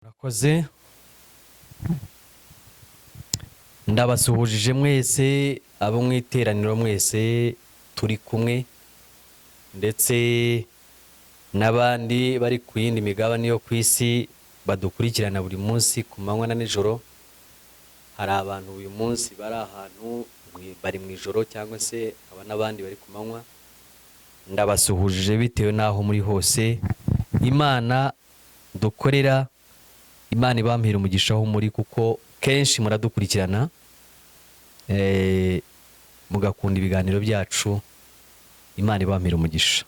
Murakoze, ndabasuhujije mwese abo mu iteraniro mwese turi kumwe, ndetse n'abandi bari ku yindi migabane yo ku isi badukurikirana buri munsi ku manywa na nijoro. Hari abantu uyu munsi bari ahantu bari mu ijoro, cyangwa se hakaba n'abandi bari ku manywa. Ndabasuhujije bitewe n'aho muri hose. Imana dukorera, Imana ibampera umugisha aho muri, kuko kenshi muradukurikirana, mugakunda ibiganiro byacu. Imana ibampera umugisha.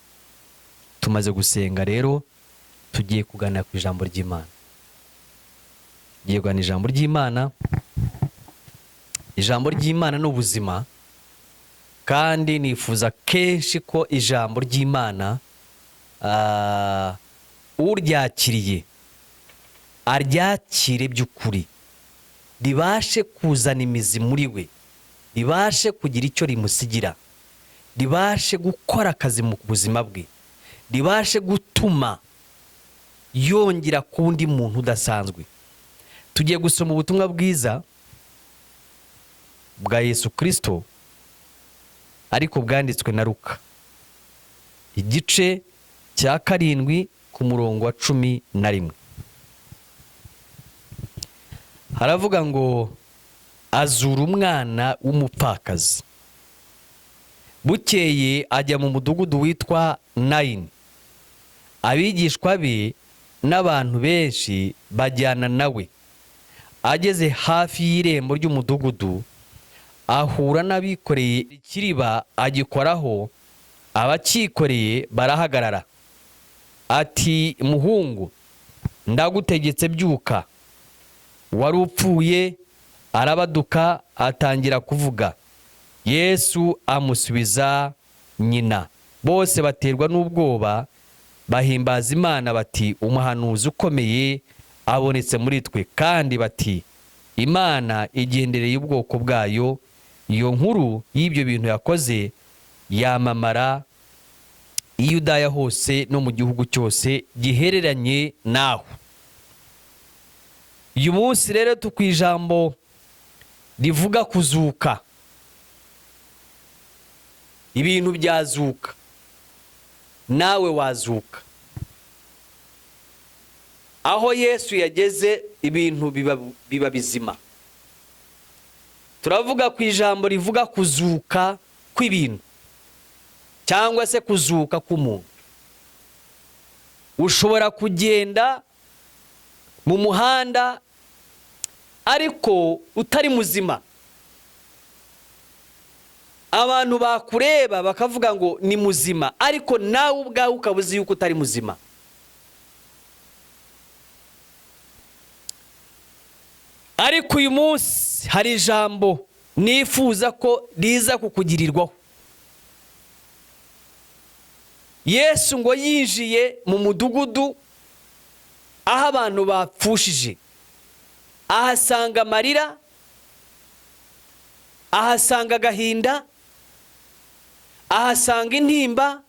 Tumaze gusenga rero, tugiye kuganira ku ijambo ry'Imana. Tugiye kuganira ijambo ry'Imana. Ijambo ry'Imana ni ubuzima, kandi nifuza kenshi ko ijambo ry'Imana, uryakiriye aryakire by'ukuri, ribashe kuzana imizi muri we, ribashe kugira icyo rimusigira, ribashe gukora akazi mu buzima bwe, ribashe gutuma yongera ku wundi muntu udasanzwe. Tugiye gusoma ubutumwa bwiza bwa Yesu Kristo, ariko bwanditswe na Luka, igice cya 7 ku murongo wa 11. Haravuga ngo azura umwana w'umupfakazi. Bukeye ajya mu mudugudu witwa Nayini, abigishwa be n'abantu benshi bajyana nawe. Ageze hafi y'irembo ry'umudugudu, ahura n'abikoreye ikiriba, agikoraho, abakikoreye barahagarara. Ati: muhungu, ndagutegetse byuka. Wari upfuye arabaduka, atangira kuvuga. Yesu amusubiza nyina. Bose baterwa n'ubwoba, bahimbaza Imana bati: umuhanuzi ukomeye abonetse muri twe, kandi bati: Imana igendereye ubwoko bwayo. Iyo nkuru y'ibyo bintu yakoze yamamara i Yudaya hose no mu gihugu cyose gihereranye naho. Uyu munsi rero ku ijambo rivuga kuzuka, ibintu byazuka, nawe wazuka. Aho Yesu yageze ibintu biba bizima. Turavuga ku ijambo rivuga kuzuka kw'ibintu, cyangwa se kuzuka k'umuntu. Ushobora kugenda mu muhanda ariko utari muzima, abantu bakureba bakavuga ngo ni muzima, ariko nawe ubwawe ukaba uzi yuko utari muzima. Ariko uyu munsi hari ijambo nifuza ko riza kukugirirwaho. Yesu ngo yinjiye mu mudugudu aho abantu bapfushije, ahasanga amarira, ahasanga agahinda, ahasanga intimba,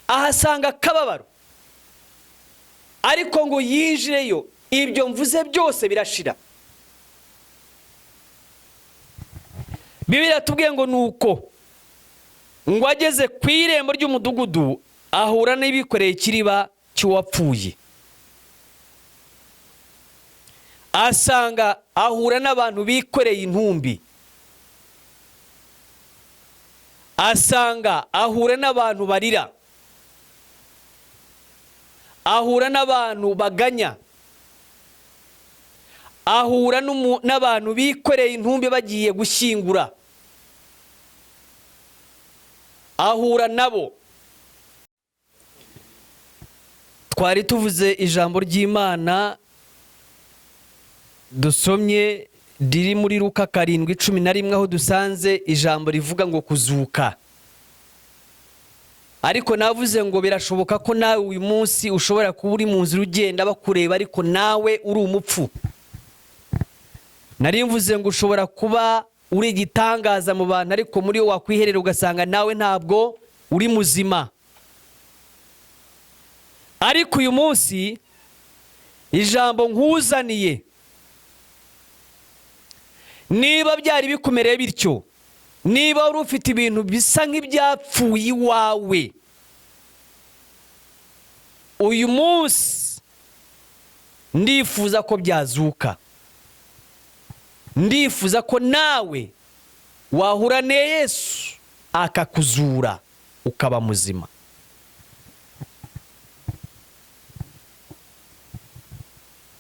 ahasanga akababaro. Ariko ngo yinjireyo, ibyo mvuze byose birashira. Bibiliya tubwiye ngo nuko ngo ageze ku irembo ry'umudugudu, ahura n'ibikoreye ikiriba cy'uwapfuye. Asanga ahura n'abantu bikoreye intumbi, asanga ahura n'abantu barira, ahura n'abantu baganya, ahura n'abantu bikoreye intumbi bagiye gushyingura, ahura nabo. Twari tuvuze ijambo ry'Imana dusomye riri muri Luka 7:11, aho dusanze ijambo rivuga ngo kuzuka. Ariko navuze ngo birashoboka ko nawe uyu munsi ushobora kuba uri mu nzira ugenda bakureba, ariko nawe uri umupfu. Nari mvuze ngo ushobora kuba uri igitangaza mu bantu, ariko muri wo wakwiherera ugasanga nawe ntabwo uri muzima. Ariko uyu munsi Ijambo nkuzaniye, niba byari bikumereye bityo, niba wari ufite ibintu bisa nk'ibyapfuye iwawe, uyu munsi ndifuza ko byazuka. Ndifuza ko nawe wahura na Yesu akakuzura ukaba muzima.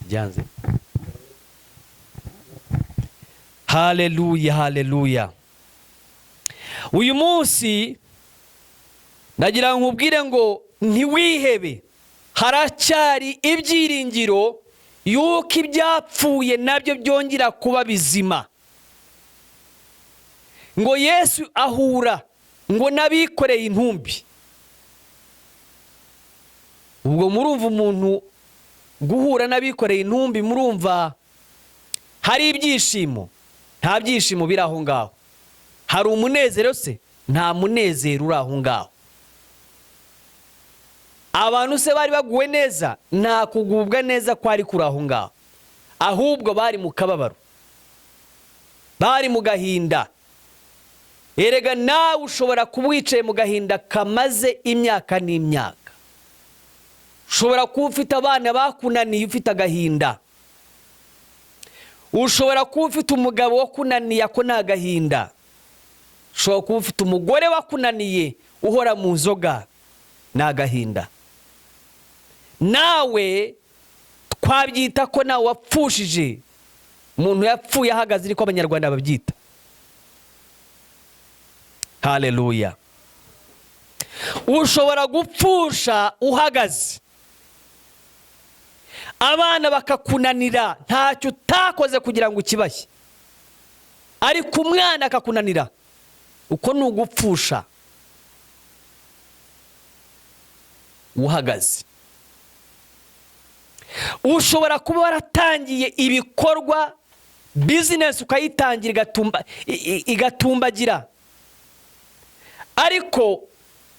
Byanze. Haleluya, haleluya. Uyu munsi ndagira ngo nkubwire ngo ntiwihebe, haracyari ibyiringiro yuko ibyapfuye nabyo byongera kuba bizima. Ngo Yesu ahura ngo n'abikoreye intumbi. Ubwo murumva umuntu guhura n'abikoreye intumbi, murumva hari ibyishimo? Nta byishimo biri aho ngaho. Hari umunezero se? Nta munezero uri aho ngaho. Abantu se bari baguwe neza? Nta kugubwa neza kwari kuri aho ngaho, ahubwo bari mu kababaro, bari mu gahinda. Erega nawe ushobora kuba wicaye mu gahinda kamaze imyaka n'imyaka. Ushobora kuba ufite abana bakunaniye ufite agahinda. Ushobora kuba ufite umugabo wakunaniye, ako ni agahinda. Ushobora kuba ufite umugore wakunaniye uhora mu nzoga, ni agahinda. Nawe twabyita ko nawe wapfushije. Umuntu yapfuye ahagaze, ariko Abanyarwanda babyita. Haleluya. Ushobora gupfusha uhagaze, abana bakakunanira, ntacyo utakoze kugira ngo ukibahe, ariko umwana akakunanira. Uko ni ugupfusha uhagaze. Ushobora kuba waratangiye ibikorwa, bizinesi ukayitangira igatumbagira, ariko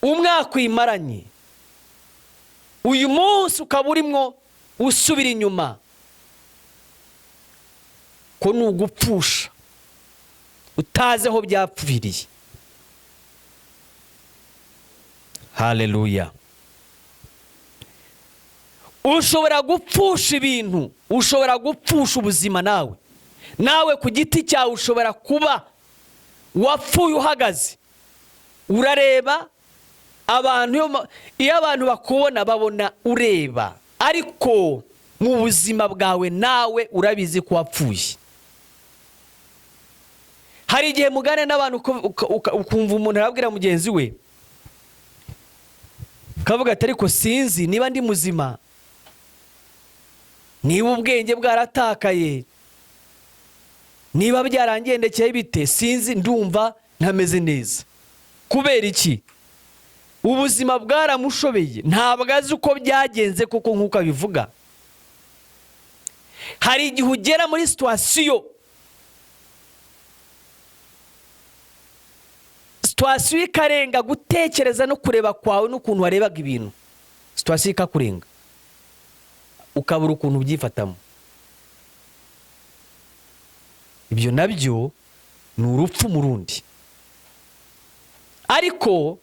umwaka uyimaranye, uyu munsi ukaba urimo usubira inyuma. Ko ni ugupfusha utazi aho byapfiriye. Haleluya. Ushobora gupfusha ibintu, ushobora gupfusha ubuzima. Nawe ku giti cyawe ushobora kuba wapfuye uhagaze. Urareba abantu, iyo abantu bakubona babona ureba, ariko mu buzima bwawe nawe urabizi ko wapfuye. Hari igihe mugana n'abantu ukumva umuntu arabwira mugenzi we, kavuga ati ariko sinzi niba ndi muzima, niba ubwenge bwaratakaye, niba byarangendekeye bite, sinzi, ndumva ntameze neza. Kubera iki? Ubuzima bwaramushobeye, ntabwo azi uko byagenze kuko nk'uko abivuga. Hari igihe ugera muri situwasiyo ikarenga gutekereza no kureba kwawe n'ukuntu warebaga ibintu, situwasiyo ikakurenga ukabura ukuntu ubyifatamo. Ibyo nabyo ni urupfu mu rundi. Ariko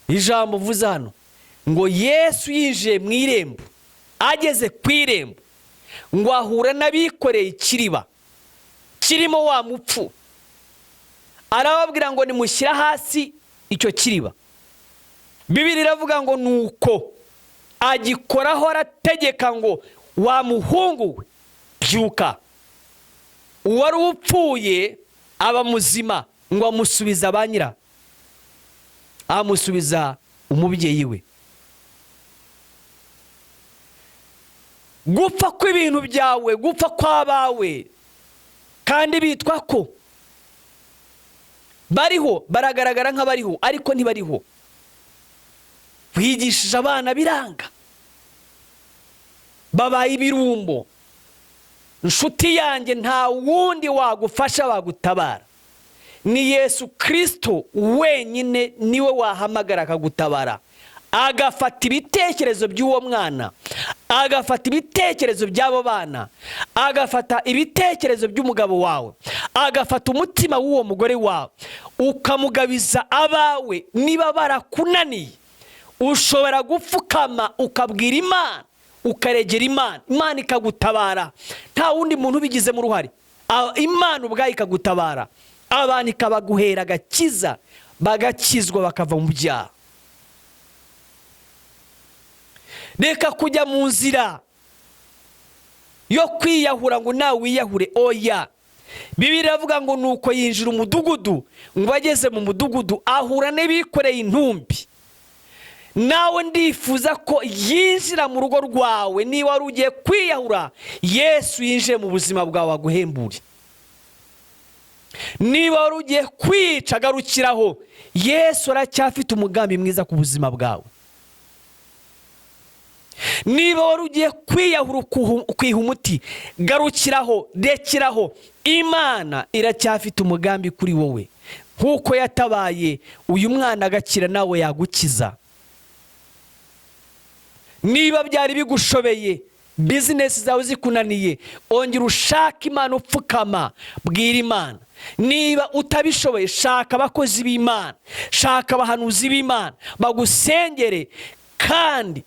ijambo mvuze hano ngo Yesu yinjiye mu irembo, ageze ku irembo ngo ahura n'abikoreye ikiriba kirimo wa mupfu, arababwira ngo nimushyira hasi icyo kiriba. Bibiliya iravuga ngo nuko agikoraho arategeka ngo wa muhungu we byuka. Uwari upfuye aba muzima, ngo amusubiza ba nyira, amusubiza umubyeyi we. Gupfa kw'ibintu byawe, gupfa kw'abawe, kandi bitwa ko bariho, baragaragara nk'abariho ariko ntibariho. Wigishije abana biranga, babaye ibirumbo. Inshuti yanjye, nta wundi wagufasha wagutabara, ni Yesu Kristo wenyine niwe wahamagara akagutabara, Agafata ibitekerezo by'uwo mwana, agafata ibitekerezo by'abo bana, agafata ibitekerezo by'umugabo wawe, agafata umutima w'uwo mugore wawe, ukamugabiza abawe. Niba barakunaniye, ushobora gupfukama ukabwira Imana, ukaregera Imana, Imana ikagutabara. Nta wundi muntu ubigizemo uruhare. Imana ubwayo ikagutabara, abantu ikabaguhera agakiza, bagakizwa bakava mu byaha. Reka kujya mu nzira yo kwiyahura ngo nawe wiyahure. Oya, Bibiliya iravuga ngo nuko yinjira umudugudu, ngo ageze mu mudugudu ahura n'abikoreye intumbi. Nawe ndifuza ko yinjira mu rugo rwawe. Niba wari ugiye kwiyahura, Yesu yinjiye mu buzima bwawe aguhembure. Niba wari ugiye kwica, agarukiraho. Yesu aracyafite umugambi mwiza ku buzima bwawe. Niba wari ugiye kwiyahura ukiha umuti, garukiraho, rekeraho. Imana iracyafite umugambi kuri wowe. Nk'uko yatabaye uyu mwana agakira, nawe yagukiza. Niba byari bigushobeye, bizinesi zawe zikunaniye, ongera ushake Imana, upfukama, bwira Imana. Niba utabishoboye, shaka abakozi b'Imana, shaka abahanuzi b'Imana bagusengere kandi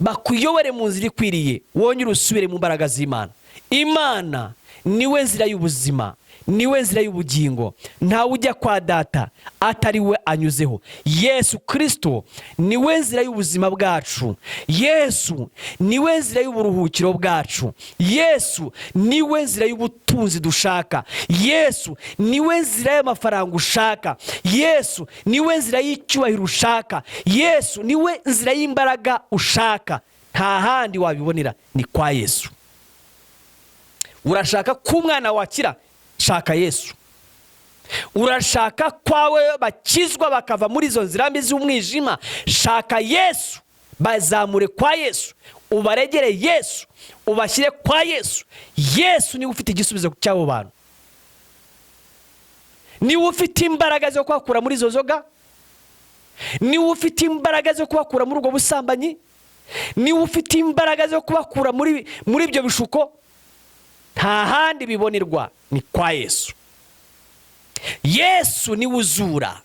bakuyobore mu nzira ikwiriye, wongere usubire mu mbaraga z'Imana. Imana niwe nzira y'ubuzima, niwe nzira y'ubugingo. Ntawe ujya kwa Data atari we anyuzeho. Yesu Kirisito niwe nzira y'ubuzima bwacu. Yesu niwe nzira y'uburuhukiro bwacu. Yesu niwe nzira y'ubutunzi dushaka. Yesu niwe nzira y'amafaranga ushaka. Yesu niwe nzira y'icyubahiro ushaka. Yesu niwe nzira y'imbaraga ushaka. Nta handi wabibonera, ni kwa Yesu. Urashaka ko umwana wakira? Shaka Yesu. Urashaka kwawe bakizwa bakava muri izo nzira mbi z'umwijima? Shaka Yesu, bazamure kwa Yesu, ubaregere Yesu, ubashyire kwa Yesu. Yesu niwe ufite igisubizo cy'abo bantu, niwe ufite imbaraga zo kubakura muri izo nzoga, niwe ufite imbaraga zo kubakura muri ubwo busambanyi, niwe ufite imbaraga zo kubakura muri ibyo bishuko. Nta handi bibonerwa, ni kwa Yesu. Yesu niwe uzura.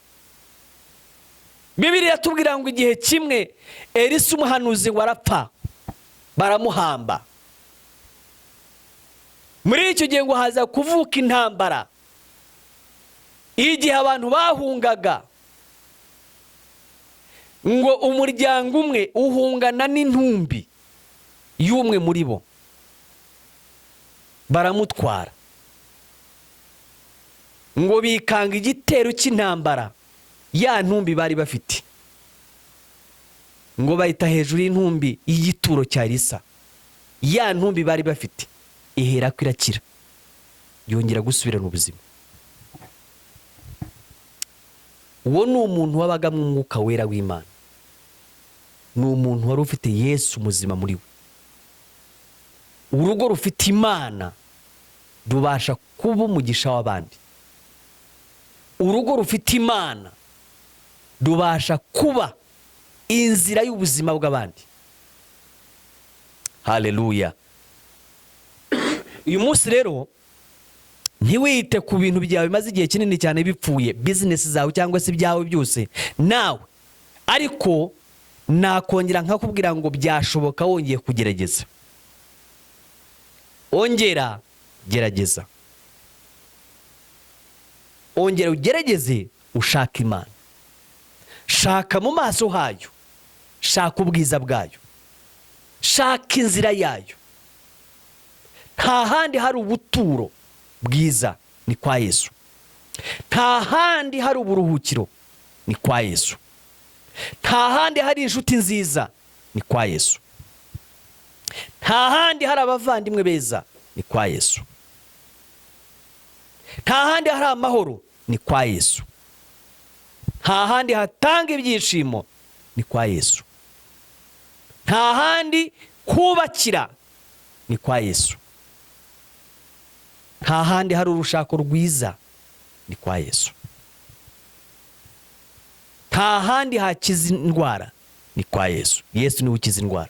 Bibiliya iratubwira ngo igihe kimwe Elisa umuhanuzi ngo arapfa, baramuhamba. Muri icyo gihe ngo haza kuvuka intambara. Igihe abantu bahungaga, ngo umuryango umwe uhungana n'intumbi y'umwe muri bo, baramutwara. Ngo bikanga igitero cy'intambara, ya ntumbi bari bafite ngo bahita hejuru y'intumbi y'igituro cya Elisa. Ya ntumbi bari bafite ihera ko irakira, yongera gusubirana ubuzima. Uwo ni umuntu wabaga mu mwuka wera w'Imana, ni umuntu wari ufite Yesu muzima muri we. Urugo rufite Imana rubasha kuba umugisha w'abandi. Urugo rufite Imana rubasha kuba inzira y'ubuzima bw'abandi. Haleluya. Uyu munsi rero ntiwite ku bintu byawe bimaze igihe kinini cyane bipfuye, bizinesi zawe cyangwa se ibyawe byose nawe, ariko nakongera nkakubwira ngo byashoboka wongeye kugerageza. Ongera gerageza, ongera ugerageze, ushaka Imana, shaka mu maso hayo, shaka ubwiza bwayo, shaka inzira yayo. Nta handi hari ubuturo bwiza, ni kwa Yesu. Nta handi hari uburuhukiro, ni kwa Yesu. Nta handi hari inshuti nziza, ni kwa Yesu. Nta handi hari abavandimwe beza, ni kwa Yesu. Nta handi hari amahoro, ni kwa Yesu. Nta handi hatanga ibyishimo, ni kwa Yesu. Nta handi kubakira, ni kwa Yesu. Nta handi hari urushako rwiza, ni kwa Yesu. Nta handi hakiza indwara, Ni kwa Yesu. Yesu niwe ukiza indwara,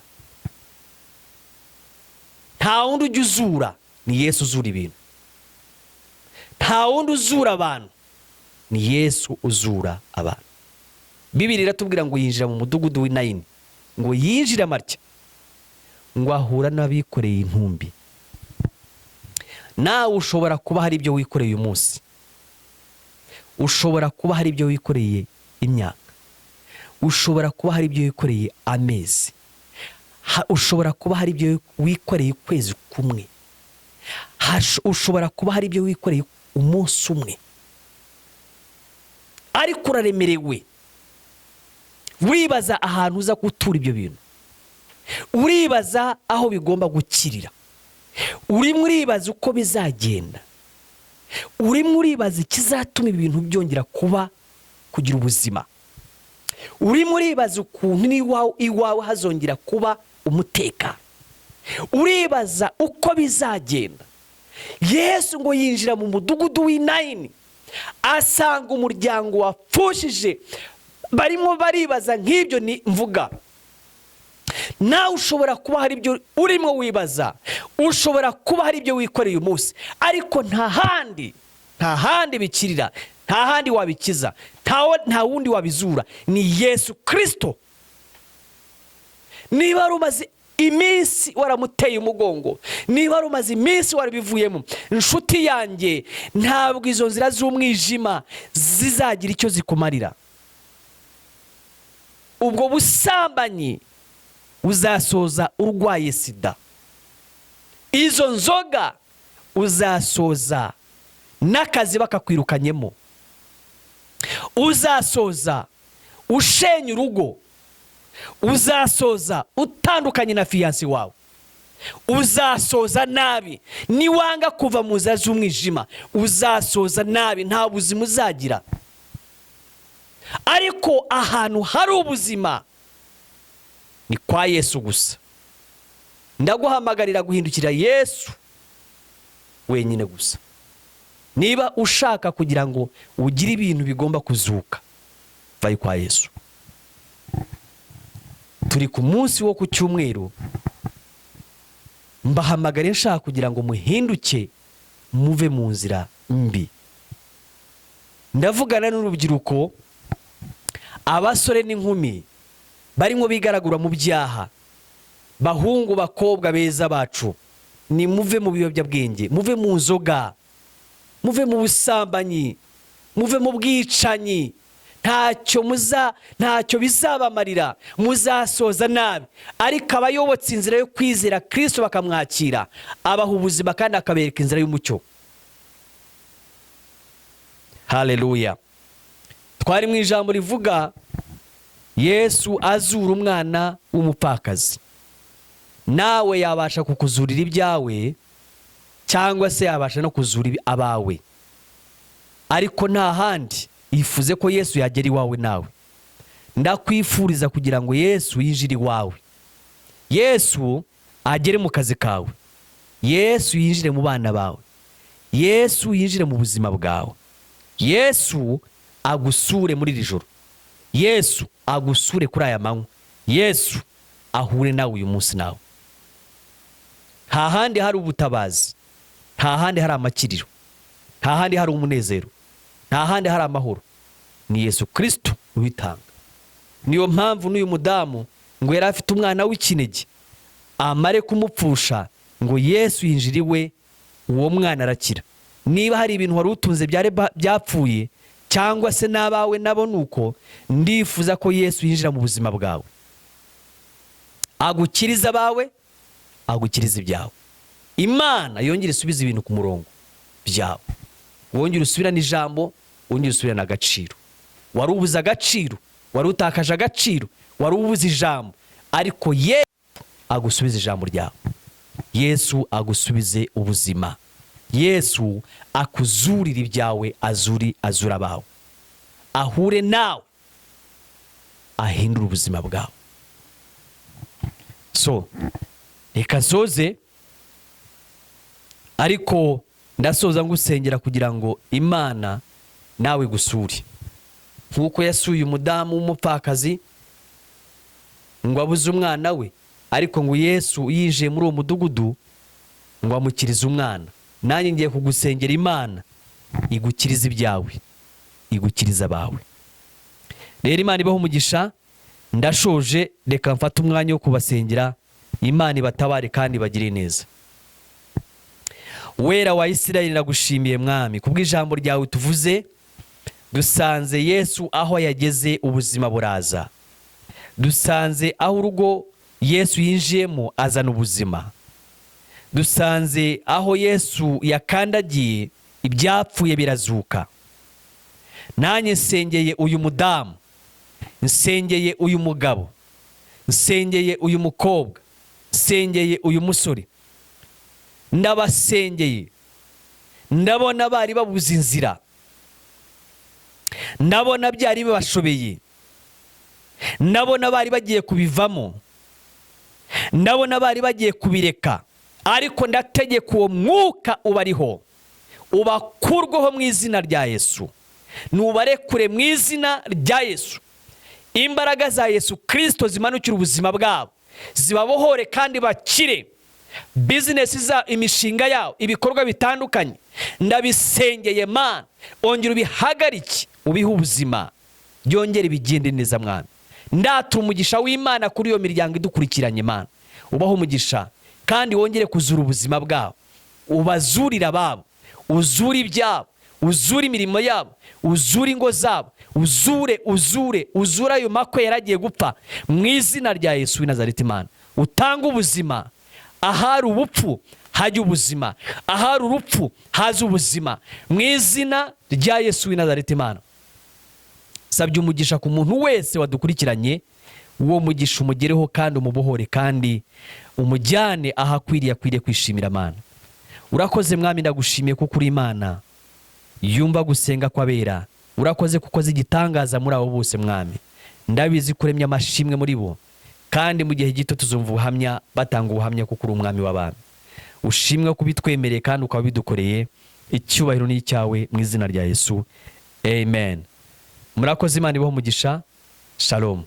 nta wundi ujya uzura, ni Yesu uzura ibintu. Nta wundi uzura abantu, ni Yesu uzura abantu. Bibiri iratubwira ngo yinjira mu mudugudu w'i Nayini, ngo yinjire amatya, ngo ahura n'abikoreye intumbi. Nawe ushobora kuba hari ibyo wikoreye uyu munsi, ushobora kuba hari ibyo wikoreye imyaka, ushobora kuba hari ibyo wikoreye amezi, ushobora kuba hari ibyo wikoreye ukwezi kumwe, ushobora kuba hari ibyo wikoreye umunsi umwe, ariko uraremerewe, wibaza ahantu uza gutura ibyo bintu, uribaza aho bigomba gukirira, urimo uribaza uko bizagenda, urimo uribaza ikizatuma ibintu byongera kuba kugira ubuzima, urimo uribaza ukuntu iwawe hazongera kuba umutekano, uribaza uko bizagenda. Yesu ngo yinjira mu mudugudu w'i Nayini, asanga umuryango wapfushije, barimo baribaza nk'ibyo ni mvuga. Nawe ushobora kuba hari ibyo urimo wibaza, ushobora kuba hari ibyo wikoreye uyu munsi, ariko nta handi, nta handi bikirira, nta handi wabikiza, nta wundi wabizura, ni Yesu Kristo. Niba wari umaze iminsi waramuteye umugongo, niba wari umaze iminsi warabivuyemo, inshuti yanjye, ntabwo izo nzira z'umwijima zizagira icyo zikumarira. Ubwo busambanyi uzasoza urwaye sida, izo nzoga uzasoza n'akazi bakakwirukanyemo, uzasoza ushenya urugo, uzasoza utandukanye na fiyansi wawe, uzasoza nabi. Niwanga kuva mu nzira z'umwijima uzasoza nabi, nta buzima uzagira. Ariko ahantu hari ubuzima ni kwa Yesu gusa. Ndaguhamagarira guhindukira Yesu wenyine gusa. Niba ushaka kugira ngo ugire ibintu bigomba kuzuka, vayo kwa Yesu. Turi ku munsi wo ku cyumweru, mbahamagare nshaka kugira ngo muhinduke muve mu nzira mbi. Ndavugana n'urubyiruko, abasore n'inkumi barimo bigaragura mu byaha, bahungu bakobwa beza bacu, ni muve mu biyobyabwenge, muve mu nzoga, muve mu busambanyi, muve mu bwicanyi. Ntacyo bizabamarira, muzasoza nabi. Ariko abayobotse inzira yo kwizera Kristo bakamwakira, abaha ubuzima kandi akabereka inzira y'umucyo. Haleluya. Twari mu ijambo rivuga Yesu azura umwana w'umupfakazi. Nawe yabasha kukuzurira ibyawe, cyangwa se yabasha no kuzura abawe, ariko nta handi yifuze ko Yesu yagera iwawe. Nawe ndakwifuriza kugira ngo Yesu yinjire iwawe, Yesu agere mu kazi kawe, Yesu yinjire mu bana bawe, Yesu yinjire mu buzima bwawe, Yesu agusure muri iri joro, Yesu agusure kuri aya manywa, Yesu ahure nawe uyu munsi. Nawe nta handi hari ubutabazi, nta handi hari amakiriro, nta handi hari umunezero, nta handi hari amahoro, ni Yesu Kristo ubitanga. Niyo mpamvu n'uyu mudamu ngo yari afite umwana w'ikinege, amare kumupfusha ngo Yesu yinjira iwe, uwo mwana arakira. Niba hari ibintu wari utunze byapfuye, cyangwa se n'abawe nabo nuko, ndifuza ko Yesu yinjira mu buzima bwawe, agukiriza abawe, agukiriza ibyawe. Imana yongere isubize ibintu ku murongo byawe, wongere usubirane ijambo, wongere usubirane agaciro. Wari ubuze agaciro, wari utakaje agaciro, wari ubuze ijambo, ariko Yesu agusubize ijambo ryawe. Yesu agusubize ubuzima. Yesu akuzurira ibyawe, azura abawe, ahure nawe, ahindure ubuzima bwawe. So reka nsoze, ariko ndasoza ngusengera kugira ngo Imana nawe gusure, nk'uko yasuye umudamu w'umupfakazi. Ngo abuze umwana we, ariko ngo Yesu yinjiye muri uwo mudugudu ngo amukirize umwana. Nanjye ngiye kugusengera, Imana igukirize ibyawe, igukirize abawe. Rero Imana ibaho umugisha. Ndashoje, reka mfate umwanya wo kubasengera, Imana ibatabare kandi ibagire neza. Wera wa Isirayeli, ndagushimiye Mwami kubw'ijambo ryawe tuvuze. Dusanze Yesu aho yageze ubuzima buraza. Dusanze aho urugo Yesu yinjiyemo azana ubuzima. Dusanze aho Yesu yakandagiye ibyapfuye birazuka. Nanjye nsengeye uyu mudamu, nsengeye uyu mugabo, nsengeye uyu mukobwa, nsengeye uyu musore, ndabasengeye. Ndabona bari babuze inzira, ndabona byari bibashobeye, ndabona bari bagiye kubivamo, ndabona bari bagiye kubireka, ariko ndategeka uwo mwuka ubariho ubakurweho mu izina rya Yesu. Nubarekure mu izina rya Yesu. Imbaraga za Yesu Kirisito zimanukira ubuzima bwabo, zibabohore kandi bakire. Bizinesi za imishinga yabo, ibikorwa bitandukanye, ndabisengeye Mana, ongera ubihagarike, ubihe ubuzima, byongere bigende neza Mwana. Ndatura umugisha w'Imana kuri iyo miryango idukurikiranye. Mana, ubaho umugisha kandi wongere kuzura ubuzima bwabo, ubazurire ababo, uzure ibyabo, uzure imirimo yabo, uzure ingo zabo, uzure, uzure, uzure ayo makwe yaragiye gupfa mu izina rya Yesu w'i Nazareti. Imana, utange ubuzima. Ahari ubupfu hajya ubuzima, ahari urupfu haza ubuzima mu izina rya Yesu w'i Nazareti. Imana, sabye umugisha ku muntu wese wadukurikiranye. Uwo mugisha umugereho kandi umubohore kandi umujyane aho akwiriye, akwiriye kwishimira. Mana, urakoze Mwami, ndagushimiye kuko uri Imana yumva gusenga kw'abera. Urakoze kuko uzi igitangaza muri abo bose Mwami. Ndabizi kuremya amashimwe muri bo, kandi mu gihe gito tuzumva ubuhamya, batanga ubuhamya kuko uri Umwami w'abami. Ushimwe kubitwemereye kandi ukaba bidukoreye. Icyubahiro ni icyawe mu izina rya Yesu, amen. Murakoze, Imana ibaho umugisha. Shalom.